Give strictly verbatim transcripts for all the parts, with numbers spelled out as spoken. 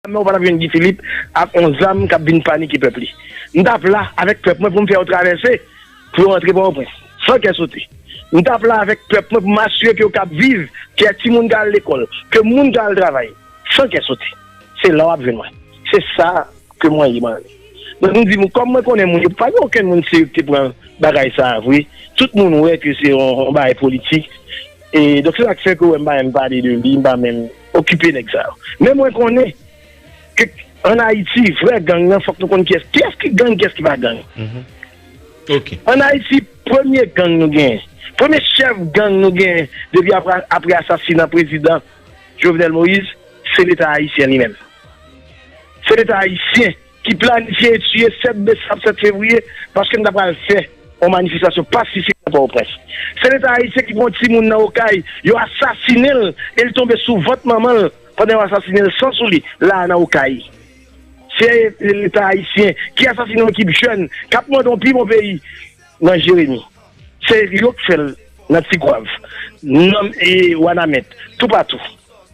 Jamè ou pa t ap jwenn Guy Philippe ak yon zam k ap vin panike pèp li. M t ap la avèk pèp mwen pou m fè yo travèse, pou yo rantre Pòtoprens, san kè sote. M t ap la avèk pèp mwen pou m asire ke yo kab viv, ke timoun ka al lekòl, ke moun ka al travay, san kè sote. Se la w ap jwenn mwen. Se sa ke mwen ye, mwen. Donk, m di, kòm mwen konnen moun yo, pa gen okenn moun serye ki te pran bagay sa a vre. Tout moun wè ke se yon, yon bagay politik. E, donk, se sa k fè ke w wè m pa menm pale de li, m pa menm okipe nèg sa yo. Men mwen konnen ke ann Ayiti, vrè gang nan, fòk nou konn kiyès, kiyès ki gang, kiyès ki pa gang. Ok. Ann Ayiti, premye gang nou genyen, premye chèf gang nou genyen depi apre, apre asasina prezidan Jovenel Moïse, se Leta ayisyen li menm. Se Leta ayisyen ki planifye e tiye sèt desam, sèt fevriye, paske n ta pral fè yon manifestasyon pasifik nan Pòtoprens. Se Leta ayisyen ki pran yon timoun nan Okay, yo asasinen l e l tonbe sou vant manman l pandan yo asasinen l san sou li, la a nan Okay. Se Leta ayisyen ki asasinen yon ekip jèn k ap mande yon pi bon peyi nan Jeremi. Se yo k fè l nan Tigwav, nan e, Wanament, toupatou.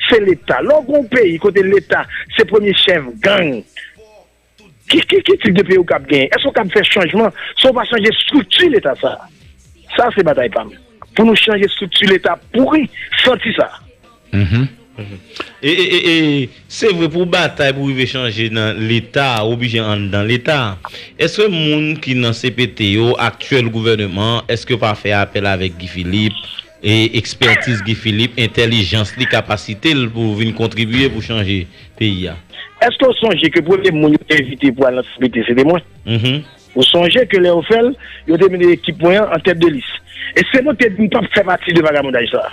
Se Leta. Lè w gen yon peyi kote Leta se premye chèf gang, ki, ki, ki tip de peyi w kab genyen? Èske w kab fè chanjman san w pa chanje estrikti Leta sa a? Sa se batay pa m. Pou nou chanje estrikti Leta pouri, santi sa a. E, e, e, e, se vre, pou batay pou rive chanje nan Leta, ou oblije anndan Leta. Èske moun ki nan C P T yo, aktyèl gouvèneman an, èske yo pa fè apèl avèk Guy Philippe, e ekspètiz Guy Philippe, entèlijans li, kapasite l pou vin kontribye pou chanje peyi a? Èske w sonje ke premye moun yo te envite pou al nan C P T, se te mwen? Ou sonje ke lè yo fè l, yo te mete ekip mwen an an tèt de lis. E se mwen ki te di m p ap fè pati de vagabondaj sa a.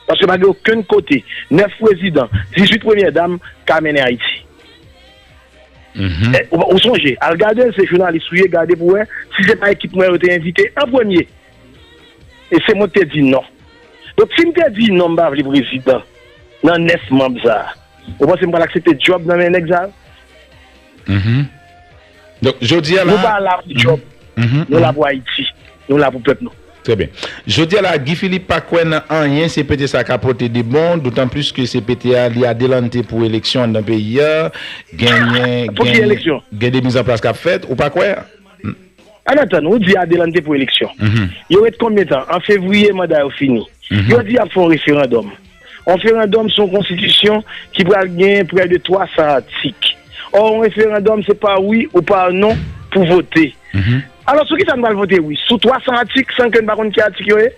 Paske pa gen okenn kote nèf prezidan, dizuit premyè dam ka mennen Ayiti. E, ou, ou sonje, al gade l, se jounalis ou ye, gade pou wè si se pa ekip mwen yo te envite an premye. E se mwen ki te di non. Donk, si m te di non, m pa vle prezidan nan nèf manm sa a, ou panse m pral aksepte djòb nan men nèg sa yo? Donk, jodi a la. Nou pa la pou djòb. Nou la pou Ayiti. Nou la pou pèp nou. Trè byen. Jodi a la, Guy Philippe pa kwè nan anyen C P T sa ka pote de bon, dotan plis ke C P T a, li adelante pou eleksyon anndan peyi a. Genyen, Pou ki eleksyon? Gen de mizanplas k ap fèt, ou pa kwè? Ann atann, ou di adelante pou eleksyon. Yo ret konbyen tan? An fevriye, manda yo fini. Yo di y ap fè yon referandòm. Yon referandòm se yon konstitisyon ki pral gen prè de twa san atik. Ò, yon referandòm se pa wi ou pa non pou vote. Alò, sou ki sa n pral vote wi? Sou twa san atik, san ke n pa konn ki atik yo ye?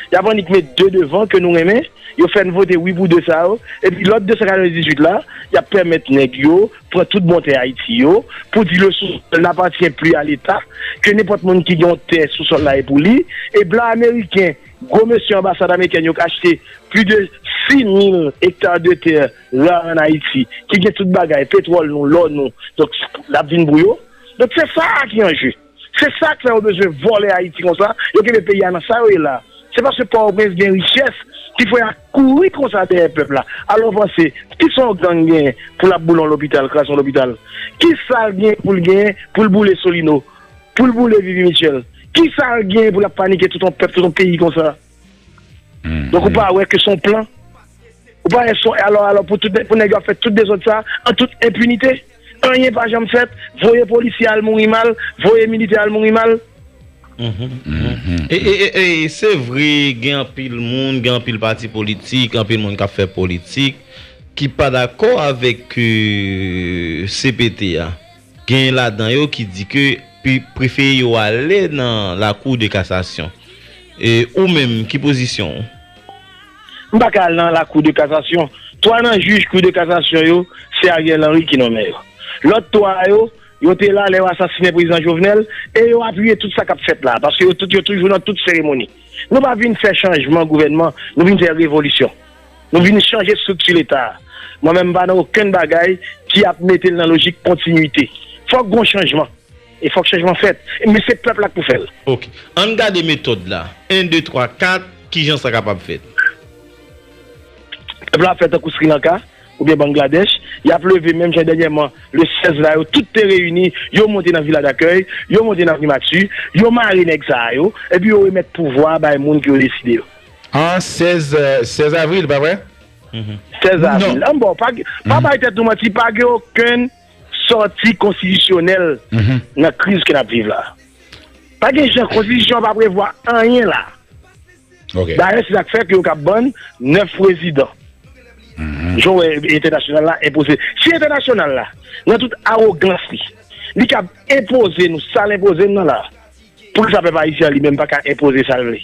Y ap annik met de devan ke nou renmen, yo fè n vote wi pou de sa yo, epi lòt de san katrevendizuit la, y ap pèmèt nèg yo pran tout bon tè Ayiti yo, pou di le sous-sol n'appartient plus à l'État, ke nenpòt moun ki gen yon tè sou sòl la e pou li, e blan ameriken, gwo mesye anbasad amerikèn yo ka achte plis de sis mil ekta de tè ra ann Ayiti, ki gen tout bagay, petwòl nou, lò nou, donk, l ap vin pou yo. Donk, se sa a ki an je. Se sa k fè yo bezwen vòlè Ayiti konsa, yo kenbe peyi a nan sa yo ye la. Se paske Pòtoprens gen richès ki fè y ap kouri konsa dèyè pèp la. Alò w panse, kisa yon gang genyen pou l ap boule yon lopital, kraze yon lopital? Kisa l gen pou l genyen pou l boule Solino, pou l boule Vivi Mitchell? Kisa l genyen pou l ap panike tout yon pèp, tout yon peyi konsa? Donk ou pa wè ke se yon plan? Ou pa wè se yon, alò, alò pou tout, pou nèg yo ap fè tout dezòd sa an tout enpinite? Anyen pa janm fèt, voye polisye al mouri mal, voye militè al mouri mal. E, e, e, e, se vre, gen anpil moun, gen anpil pati politik, anpil moun k ap fè politik, ki pa dakò avèk euh, C P T a. Gen ladan yo ki di ke pi, prefere yo ale nan lakou de kasasyon. E ou menm, ki pozisyon ou? M pa ka al nan lakou de kasasyon. Twa nan jij kou de kasasyon yo, se Ariel Henry ki nonmen yo. Lòt twa yo, yo te la lè yo asasinen prezidan Jovenel, e yo apiye tout sa k ap fèt la, paske yo tout, yo toujou nan tout seremoni. Nou pa vin fè chanjman gouvènman, nou vin fè revolisyon. Nou vin chanje estrikti Leta a. Mwen menm, m pa nan okenn bagay ki ap mete l nan lojik kontinwite. Fòk gon chanjman. E fòk chanjman fèt. Men se pèp la k pou fè l. Ok. Ann gade metòd la. En, de, twa, kat, kijan sa kapab fèt? Pèp la ap fè tankou Sri Lanka oubyen Bangladèch. Y ap leve menm jan dènyèman, le sèz la, yo tout te reyini, yo monte nan Vila Dakèy, yo monte nan Primati, yo mare nèg sa a yo, epi yo remèt pouvwa a bay moun ke yo deside yo. An sèz, sèz avril, pa vre? Mhm. Sèz avril. Non. An bon, pa, pa bay tèt nou manti, pa gen okenn sòti konstitisyonèl nan kriz ke n ap viv la. Pa gen jan, konstitisyon an pa prevwa anyen la. Ok. Dayè, se sa k fè ke yo ka ban n nèf prezidan. Jan w wè entènasyonal la enpoze. Si entènasyonal la, nan tout awogans li, li ka enpoze nou sa l enpoze n nan la, poukisa pèp ayisyen an li menm pa ka enpoze sa l vle?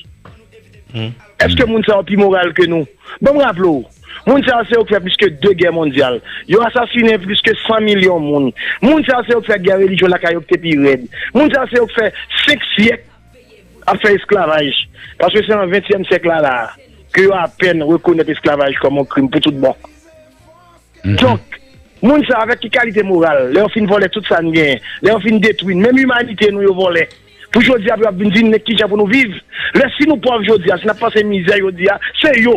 Èske moun sa yo pi moral ke nou? Ban m raple w, moun sa yo se yo k fè plis ke de gè mondyal. Yo asasinen plis ke san milyon moun. Moun sa yo se yo k fè gè relijyon lakay yo ki te pi rèd. Moun sa yo se yo k fè senk syèk ap fè esklavaj. Paske se nan ventyèm syèk la la a ke yo apèn rekonèt esklavaj kòm yon krim pou tout bon. Donk, moun sa avèk ki kalite moral, lè yo fin vòlè tout sa n genyen, lè yo fin detwi n, menm imanite nou yo vòlè, pou jodi a pou y ap vin di n men kijan pou nou viv? Lè si nou pòv jodi a, si n ap pase mizè jodi a, se yo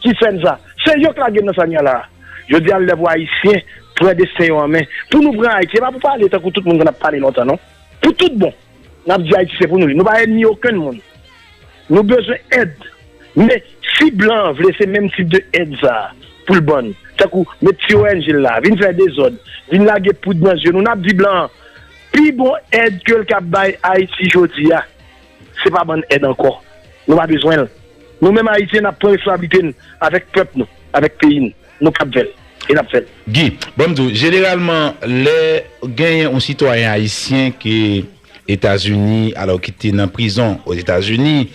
ki fè n sa. Se yo k lage n nan sa n ye a la a. Jodi a, lè pou Ayisyen pran desten yo an men. Pou nou pran Ayiti, e pa pou pale tankou tout moun konn ap pale lontan, non. Pou tout bon. N ap di Ayiti se pou nou li. Nou pa ènmi okenn moun. Nou bezwen èd. Men si blan an vle se menm tip de èd sa a pou l ban n. Tankou met ti O N G l la, vin fè dezòd, vin lage poud nan zye nou, n ap di blan an, pi bon èd ke l ka bay Ayiti jodi a, se pa ban n èd ankò. Nou pa bezwen l. Nou menm Ayisyen, n ap pran responsablite n avèk pèp nou, avèk peyi n. Nou kab fè l. E n ap fè l. Guy, bon, m di w, jeneralman, lè genyen yon sitwayen ayisyen ke Etazini, alò ki te nan prizon Ozetazini,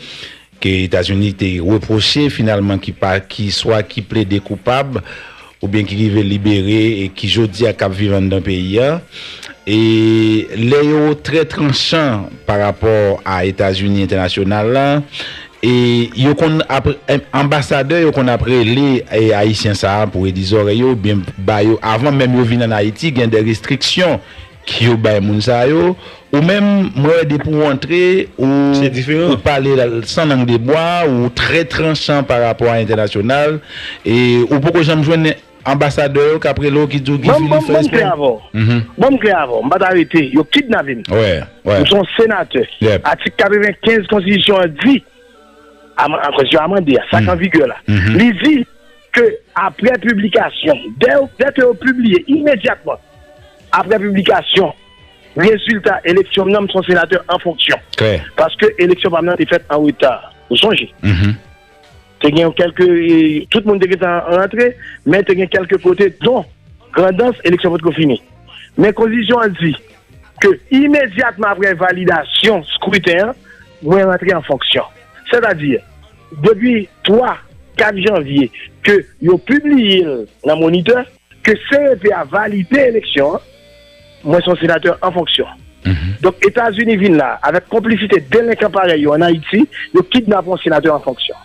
ke Etazini te repwoche finalman ki pa, ki swa ki plede koupab, oubyen ki rive libere e ki jodi a k ap viv anndan peyi a. E lè yo trè tranchan pa rapò a Etazini entènasyonal la, e yo konn ap, anbasadè yo konn ap rele, e, ayisyen sa a pou redi zòrèy yo, oubyen ba yo, avan menm yo vin ann Ayiti, gen de restriksyon ke yo bay moun sa yo. Ou menm, mwen wè depi w antre, ou, ou pale la, san lang de bwa, ou trè tranchan pa rapò a entènasyonal, e ou poko janm jwenn anbasadè yo k ap rele w ki di w Guy Philippe fè respè. Ban m klè avè w. Ban m klè avè w. M pa ta rete. Yo kidnape m. M se yon senatè. Atik katrevenkenz konstitisyon an di, konstitisyon amande a, sa k an vigè la. Li di ke apre piblikasyon, dè, dè ke yo pibliye imedyatman, apre piblikasyon rezilta eleksyon m nan, m se yon senatè an fonksyon. Paske eleksyon pa m nan te fèt an reta. Ou sonje? Te gen yon kèlke, e, tout moun te gentan rantre, men te gen kèlke kote, don Grandans, eleksyon potko fini. Men konstitisyon an di ke imedyatman apre validasyon skriten an, mwen rantre an fonksyon. Sètadi, depi twa, kat janvye, ke yo pibliye l nan Monitè, ke C E P a valide eleksyon an, mwen se yon senatè an fonksyon. Donk, Etazini vin la, avèk konplisite delenkan parèy yo ann Ayiti, yo kidnape yon senatè an fonksyon.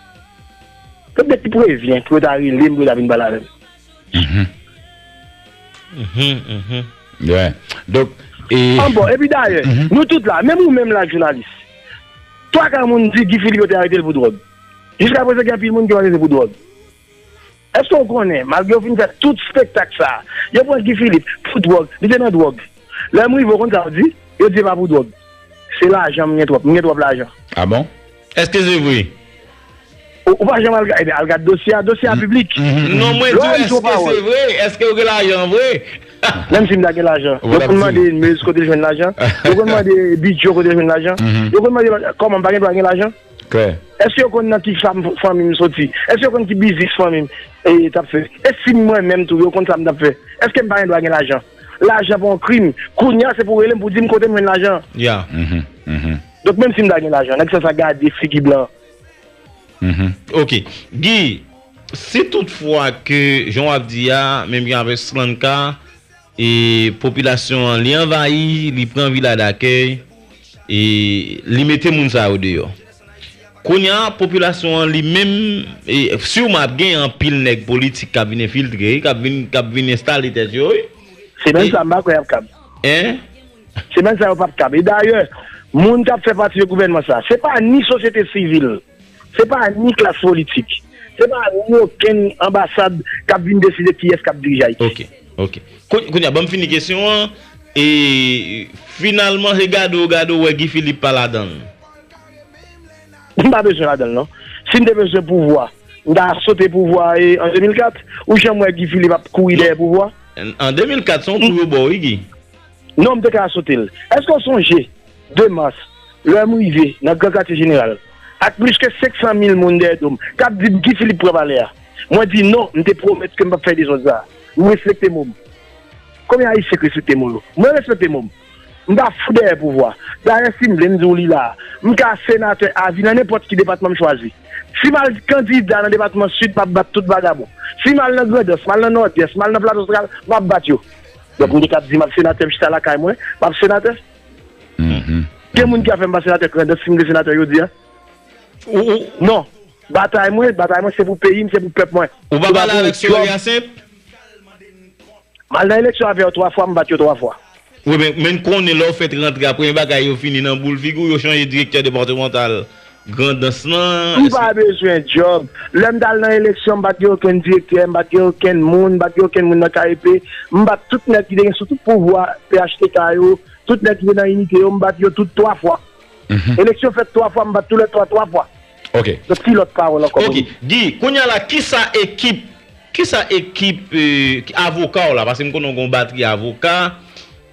Tout nèg ki prevyen pou yo ta rele m, pou yo ta vin pale avè m. Donk, e... An bon, epi dayè, nou tout la, menm ou menm la, jounalis, twa ka moun di Guy Philippe yo te arete l pou dwòg. Jiskaprezan, gen anpil moun ki yo arete pou dwòg. Èske w konnen, malgre yo fin fè tout spektak sa a, yo pran Guy Philippe pou dwòg, li te nan dwòg. Lè m rive, w konn sa yo di? Yo di e pa pou dwòg. Se lajan, m gen twòp, m gen twòp lajan. A bon? Èske se vre? Ou, ou pa janm al, ebyen, al gad dosye a, dosye a piblik. Non, mwen di w, èske se vre? Èske w gen lajan vre? Menm si m ta gen lajan, yo konn mande Mez kote l jwenn lajan. Yo konn mande Bidjo kote l jwenn lajan. Yo konn mande kòman m pa gen dwa gen lajan. Èske yo konn nan ki fanm, fanmi m soti? Èske yo konn ki biznis fanmi m, e, t ap fè? E si mwen menm tou, yo konn sa m t ap fè? Èske m pa gen dwa gen lajan? Lajan pa yon krim. Kounye a, se pou w rele m pou w di m kote m jwenn lajan an. Donk, menm si m ta gen lajan, nèg sa, sa gade figi blan. Ok. Guy, si toutfwa ke, jan w ap di a, menm jan avèk Slanka, e popilasyon an, li anvayi, li pran vila dakèy, e li mete moun sa yo deyò. Kounye a, popilasyon an li menm, e siman ap gen anpil nèg politik k ap vin enfiltre, k ap vin, k ap vin enstale tèt yo, wi. Se menm sa, m pa kwè y ap kab. Hein? Se menm sa, yo p ap kab. E dayè, moun k ap fè pati de gouvènman sa, se pa ni sosyete sivil, se pa ni klas politik, se pa ni okenn anbasad k ap vin deside kiyès k ap dirije Ayiti. Ok, ok. Kou-, kounye a, ban m fini kesyon an. E finalman, se gade w gade w wè Guy Philippe pa ladan l. M pa bezwen ladan l, non. Si m te bezwen pouvwa, M ta sote pouvwa e an de mil kat. Ou janm wè Guy Philippe ap kouri dèyè pouvwa? An de mil kat, se yon kou yo ba w, wi, Guy. Non, m te ka sote l. Èske w sonje, de mas, lè m rive nan Gran Katye Jeneral, ak plis ke senk san mil moun dèyè do m, k ap di Guy Philippe pran palè a? Mwen di non, m te pwomèt ke m p ap fè dezòd sa a. M respekte mo m. Konbyen Ayisyen k respekte mo yo? Mwen respekte mo m. M pa fou dèyè pouvwa. Dayè, si m vle, m di w li la a. M ka senatè avi nan nenpòt ki depatman m chwazi. Si m al kandida nan depatman Sid, m ap bat tout vagabon. Si m al nan Grandans, m al nan Nòdès, m al nan Plato Santral, m ap bat yo. Donk, m te ka di m ap senatè, m chita lakay mwen, m ap senatè. Gen moun ki ap fè m pa senatè Grandans, si m te senatè jodi a. Non. Batay mwen, batay mwen, se pou peyi m, se pou pèp mwen. Ou pa pale avèk Soraya Saint? M al nan eleksyon avè yo twa fwa, m bat yo twa fwa. Wi, men, men n konnen lè w fèk rantre a, premye bagay yo fini nan boul figi w, yo chanje direktè depatmantal Grandans lan. M pa bezwen djòb. Lè m t al nan eleksyon, m pa t gen okenn direktè, m pa t gen okenn moun, m pa t gen okenn moun nan K E P. M bat tout nèg ki te gen sou tout pouvwa P H T K yo, tout nèg ki te nan inite yo, m bat yo tout twa fwa. Eleksyon fèt twa fwa, m bat toulètwa twa fwa. Ok. Donk, ki lòt pawòl ankò pou m di? Guy, kounye a la, kisa ekip, kisa ekip, eh, avoka w la, paske m konnen w gen yon batri avoka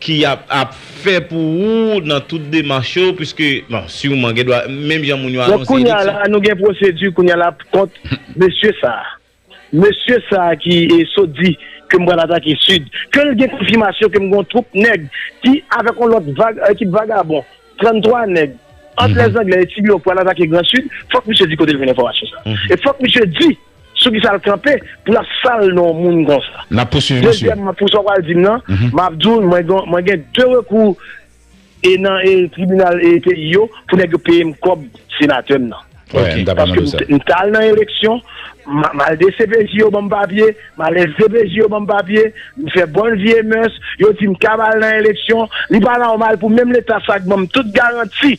ki ap, ap fè pou ou nan tout demach yo, piske, bon, siman, gen dwa, menm jan moun yo anonse eleksyon. Donk, kounye a la, nou gen pwosedi, kounye a la, kont mesye sa a. Mesye sa a ki, eh, sot di ke m pral atake Sid, ke l gen konfimasyon ke m gen yon twoup nèg ki avèk yon lòt vag-, ekip vagabon, tranntwa nèg, ant Lèzanglè e Tibio pral atake Gran Sid, fòk misye di kote l jwenn enfòmasyon sa a. E fòk misye di sou kisa l kanpe pou l ap sal non moun konsa. N ap pouswiv misye. Dezyèmman, pou sa w pral di m nan, m ap di w, mwen gen, mwen gen de rekou e nan, e tribinal, e peyi yo, pou nèg yo peye m kòb senatè m nan. Paske m t-, m t al nan eleksyon, m a-, m al D C P J yo ban m papye, m al S D P J yo ban m papye, m fè bòn vye mès, yo di m kab al nan eleksyon, li pa nòmal pou menm Leta sa k ban m tout garanti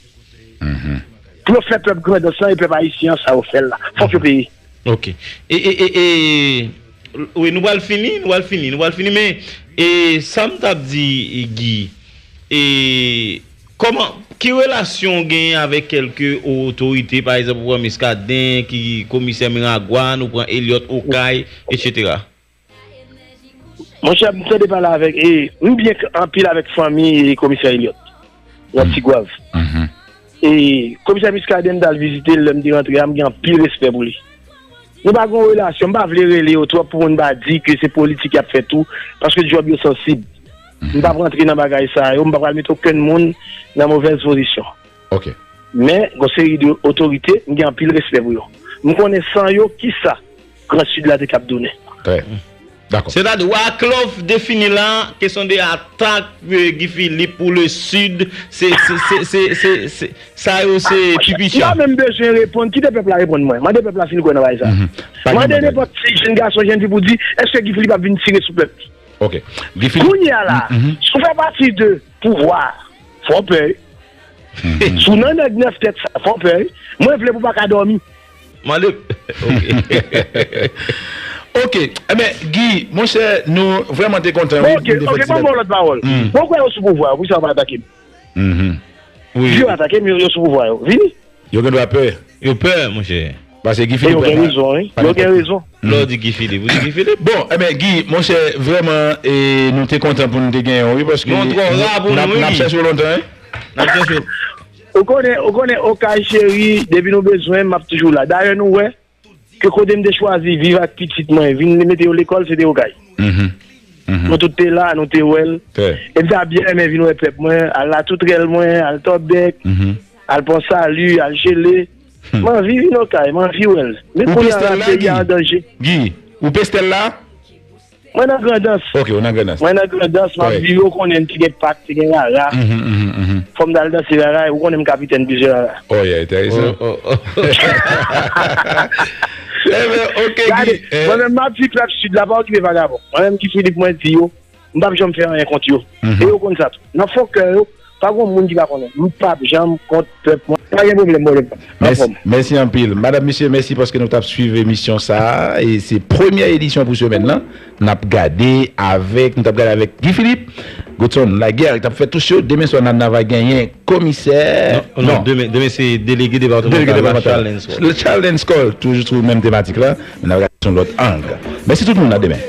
pou yo fè pèp Grandans lan e pèp ayisyen an sa yo fè l la. Fòk yo peye. Ok. E, e, e, e, wi, nou pral fini, nou pral fini, nou pral fini, men, e, sa m t ap di, e, Guy, e, kòman, ki relasyon w genyen avèk kèlke otorite, pa egzanp, ou pran Muscadin, ki komisè Miragwàn, ou pran Elliot Okay, etsetera? Monchè, m tande pale avèk, e, m byen k-, anpil avèk fanmi, e, komisè Elliot, nan Tigwav. E, komisè Muscadin, m t al vizite l, lè m te rantre a, m gen anpil respè pou li. Nou pa gen yon relasyon, m pa vle rele yo twòp pou moun pa di ke se politik y ap fè tou, paske djòb yo sansib. M p ap rantre nan bagay sa yo, m pa pral mete okenn moun nan movèz pozisyon. Ok. Men, gon seri de otorite, m gen anpil respè pou yo. M konnen san yo, kisa Gran Sid la te kab tounen. Trè. Dakò. Sètadi, w a klò defini la, kesyon de atak, eh, Guy Philippe pou le Sid, se, se, se, se, se, se, sa yo se pipicha. M pa menm bezwen reponn, kite pèp la reponn mwen. Mande pèp la si l kwè nan bagay sa. Mande nenpòt ti jèn gason, jèn fi pou di, èske Guy Philippe ap vin tire sou pèp li? Ok. Guy Philippe. Kounye a la, si w fè pati de pouvwa, fò w pè. Si w nan nèg nèf tèt sa, fò w pè. Mwen vle pou w pa ka dòmi. Mande. Ok. Ok. Enben, Guy, monchè, nou vrèman te kontan, wi, de fè ti lè. Bon, ok, ok, ban m yon lòt pawòl. Bon, kwè yo sou pouvwa, pou sa yo pa atake m. Wi. Yo atake m, yo, yo sou pouvwa yo. Vini. Yo gen dwa pè. Yo pè, monchè. Paske Guy Philippe pa gen rezon, wi. Yo gen rezon. Lè w di Guy Philippe, ou di Guy Philippe. Bon, enben, Guy, monchè, vrèman, e, nou te kontan pou nou te genyen w, wi, paske n ap, n ap chèche w lontan, wi. N ap chèche w. Ou konnen, ou konnen, Okay cheri, depi nou bezwen m, m ap toujou la. Dayè, nou wè ke kote m te chwazi viv ak pitit mwen, vin mete yo lekòl, se te Okay. Nou tout te la, nou te wè l. E m ta byen renmen vin wè pèp mwen, al Latoutrèl mwen, al Tòbèk, al Pòsali, al Jele. M anvi vin Okay, m anvi wè l. Men kounye a la, peyi a an danje. Guy, ou Pestèl la? Mwen nan Grandans. Ok, ou nan Grandans. Mwen nan Grandans, m ap viv, ou konnen, te gen pak, te gen rara. Fò m t al danse rara, ou konnen m kapitèn plizyè rara. Oh, yeah, enteresan. Enben, ok, Guy. Mwen menm, m ap di pèp Sid la, pa okipe vagabon. Mwen menm, Guy Philippe, mwen di yo, m p ap janm fè anyen kont yo. E yo konn sa tou. Nan fon kè yo, Pa gen moun ki pa konnen. M p ap janm kont pèp mwen. Pa gen pwoblèm, mwen. Mèsi, mèsi anpil. Madanm, mesye, mèsi paske nou t ap swiv emisyon sa a. E se premyè edisyon pou semèn nan. N ap gade avèk, nou t ap gade avèk Guy Philippe, Godson Laguerre, ki t ap fè tous yo. Demen swa, n a, n a va genyen komisè. Non, non, demen, demen se delege depatmantal la, Charles Lens Cole. Charles Lens Cole, toujou sou menm tematik la. Men n ap gade sou lòt ang. Mèsi tout moun, a demen.